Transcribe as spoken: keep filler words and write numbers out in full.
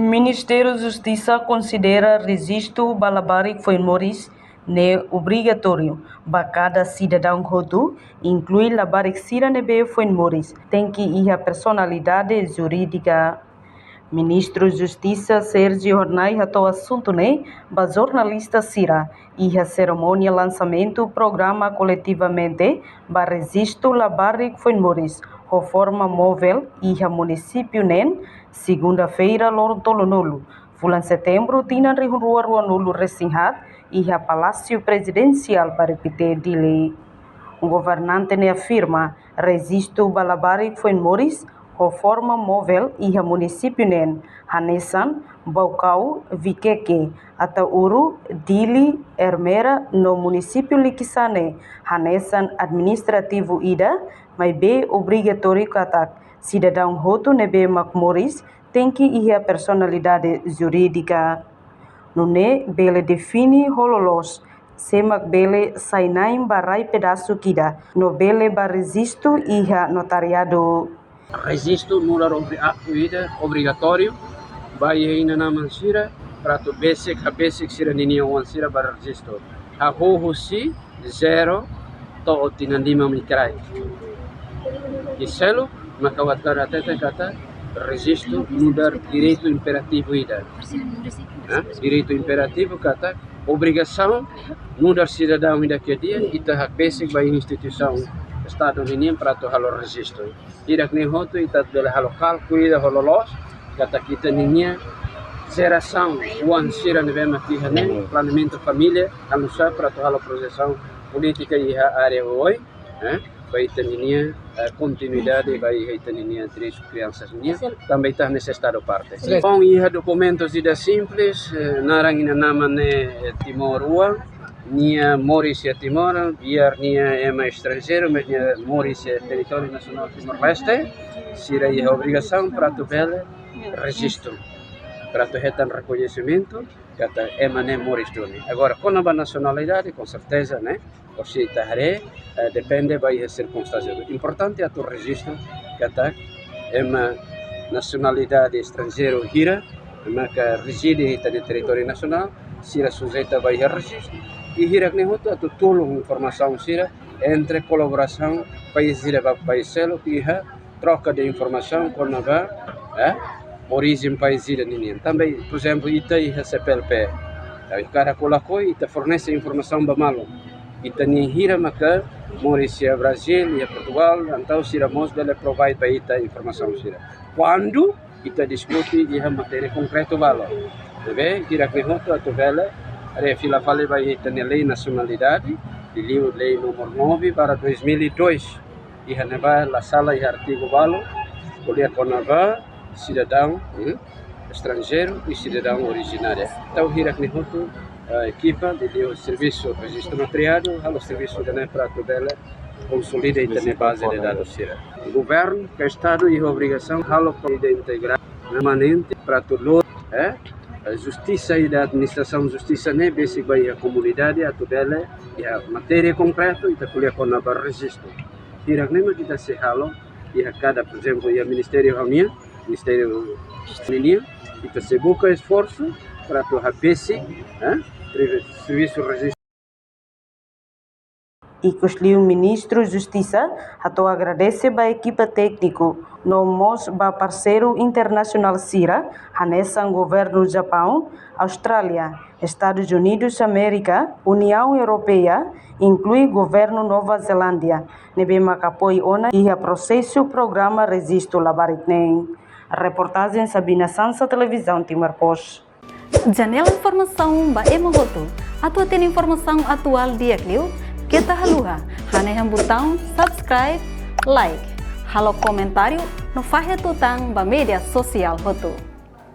Ministériu Justisa konsidera rejistu ba labarik foin moris ne'e obrigatóriu ba kada sidadaun hotu, inklui labarik sira ne'ebé foin moris, tenke iha personalidade jurídika. Ministru Justisa Sérgio Hornai hato'o asuntu ne'e ba jornalista sira iha serimónia lansamentu programa koletivamente ba rejistu labarik foin moris ho forma móvel iha munisípiu neen, segunda-feira, loron tolunulu fulan Setembru, tinan rihun rua ruanulu-resin-haat, iha Palásiu Prezidensiál Bairru Pité, Dili. Governante ne'e afirma rejistu ba labarik foin moris ho forma móvel iha munisípiu neen, hanesan Baucau, Viqueque, Ataúro, Dili, Ermera no munisípiu Liquiçá ne'e hanesan administrativu ida, maibé obrigatóriu katak sidadaun hotu ne'ebé mak moris tenke iha personalidade jurídika. Nune'e bele define ho loloos sé mak bele sai na'in ba rai pedasuk ida no bele ba rejistu iha notariadu. Rejistu nu'udar obri-, aktu ida obrigatóriu ba iha inan-aman sira, para atu besik, habesik sira-ninia oan sira ba rejistu. Hahú husi zero to'o tinan lima mai kraik. I seluk maka ha'u hakarak hateten katak rejistu nu'udar direitu imperativu ida. Hah? Direitu imperativu katak obrigasaun nu'udar sidadaun ida ke di'ak, ita hakbesik ba instituisaun Estadu ninian para atu halo rejistu. Hirak ne'e hotu ita bele halo kálkulu ida ho loloos, katak ita-ninia jerasaun oan sira ne'ebé mak iha ne'e, planeamentu família, hanu'usá para atu halo projesaun polítika iha área oioin, eh, ba ita-ninia, eh, kontinuidade ba iha ita-ninia direitu kriansas nian, tanba ita hanesan Estadu parte. Bom, iha dokumentu ida simples, eh, naran inan-aman ne'e, eh, timoroan, nia moris iha Timor, biar nia ema estranjeiru, mas nia moris iha territóriu nasionál Timor-Leste, sira iha obrigasaun para atu bele rejistu, para atu hetan rekoñesimentu katak ema ne'e moris duni. Agora, kona-ba nasionalidade, com certeza, ne'e, ou se ita haree, eh, depende ba iha sirkunstánsia. Importante atu rejistu katak ema nasionalidade estranjeiru hira maka rezide iha ita-nia territóriu nasionál, sira sujeita ba iha rejistu. I hirak ne'e hotu atu tulun informasaun sira entre kolaborasaun país ida ba país seluk iha troka de informasaun kona-ba, eh, orijen país ida ninian. Tanba, por ezemplu, ita iha C P L P. Tanba, kada kolaborasaun ita fornese informasaun ba malu. Ita-nia hira maka moris iha Brazil, iha Portugal, entaun sira mós bele provide ba ita informasaun sira. Kuandu ita diskute iha matéria konkretu balu. Ne'ebé, hirak ne'e hotu atu bele refere fila fali ba ita-nia lei nasionalidade, liuliu lei númeru nove barra dois mil e dois. Iha ne'ebá la sala iha artigu balu, ko'alia kona-ba sidadaun, hmm, estranjeiru i sidadaun orijináriu. Entaun hirak ne'e hotu, eh, ekipa de, de servisu rejistu notariadu, halo servisu ida-ne'e para atu bele konsolida ita-nia baze de dadus sira. Governu ka Estadu iha obrigasaun halo polítika integradu permanente para atu lori, eh, justisa ida, administrasaun justisa ne'e besik ba iha komunidade atu bele iha matéria konkretu ita ko'alia kona-ba rejistu. Hirak ne'e mak ita sei halo iha kada, por ezemplu, iha ministériu ha'u-nian, ministériu ninian, ita sei buka esforsu para atu habesik, eh, servi-, servisu rejistu. Ikusliu Ministru Justisa hato'o agradese ba ekipa tékniku, no mós ba parseiru internasionál sira, hanesan governu Japaun, Austrália, Estadus Unidus Amérika, Uniaun Europeia, inklui governu Nova Zelándia, ne'ebé maka apoiu ona iha prosesu programa rejistu labarik neen. Reportajen Sabina Sansa, Televizaun Timor Post. Janela informasaun ba ema hotu. Atu hatene informasaun atuál di'ak liu, keta haluha hanehan butaun subscribe, like, halo komentáriu, no fahe tutan ba média sosiál hotu.